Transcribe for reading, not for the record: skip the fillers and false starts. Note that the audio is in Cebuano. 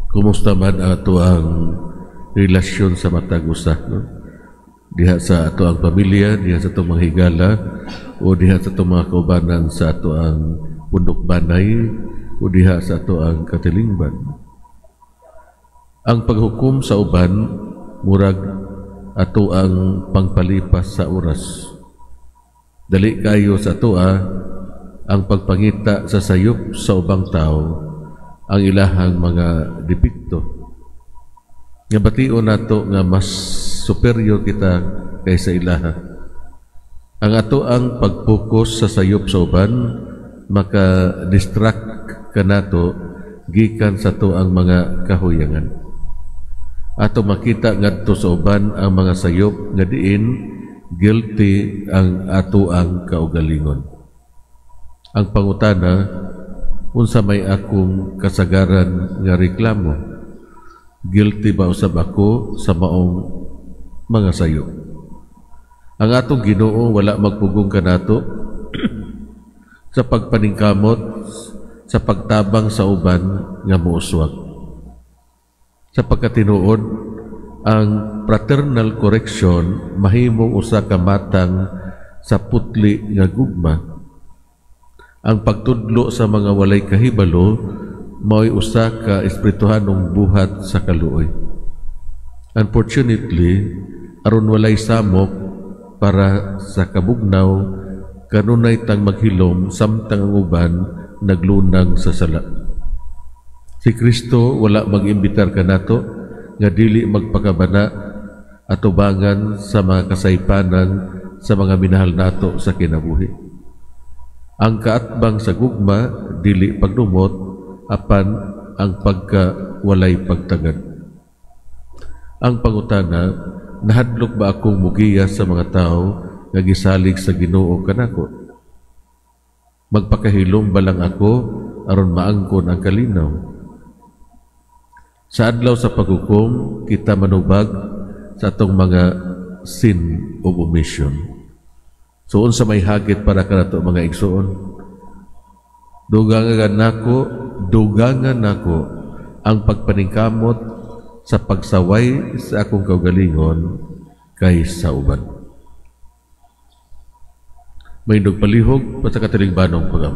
Kumusta man ang ato ang relasyon sa matag usa, no? Diha sa ato ang pamilya, diha sa atong mga higala, o diha sa atong mga kaubanan sa ato ang pundok banay, o diha sa ato ang katilingban. Ang paghukom sa uban murag ato ang pangpalipas sa oras. Dali kayo sa atoa ang pagpangita sa sayop sa ubang tao, ang ilahang mga depekto. Nga bation nato nga mas superior kita kaysa ilaha. Ang ato ang pag-focus sa sayop sa uban maka-distract kanato gikan sa ato ang mga kahuyangan. Ato makita ngadto sa uban ang mga sayop nga diin guilty ang ato ang kaugalingon. Ang pangutana, unsa may akong kasagaran nga reklamo? Guilty ba usab ako sa maong mga sayop? Ang atong Ginoo wala magpugong kanato sa pagpaningkamot sa pagtabang sa uban nga mouswag. Sa pagkatinuod, ang fraternal correction mahimong usa ka matang sa putli nga gugma. Ang pagtudlo sa mga walay kahibalo mao'y usa ka espirituhanong buhat sa kaluoy. Unfortunately, aron walay samok para sa kabugnaw, kanunay tang maghilom samtang ang uban naglunang sa sala. Si Kristo wala mag-imbitar kanato nga dili magpakabana atubangan sa mga kasaypanan sa mga minahal nato sa kinabuhi. Ang kaatbang sa gugma dili pagdumot apan ang pagka walay pagtagad. Ang pangutana, nahadlok ba akong mugiya sa mga tao nga gisalig sa Ginoo kanako? Magpakahilom ba lang ako aron maangkon ang kalinaw? Sa adlaw sa paghukom, kita manubag sa atong mga sin of omission. So unsa may hagit para kanato, mga igsoon? Dugangan nako ang pagpaningkamot sa pagsaway sa akong kaugalingon kay sa uban. Mahindog palihog pa sa katilingbanong pag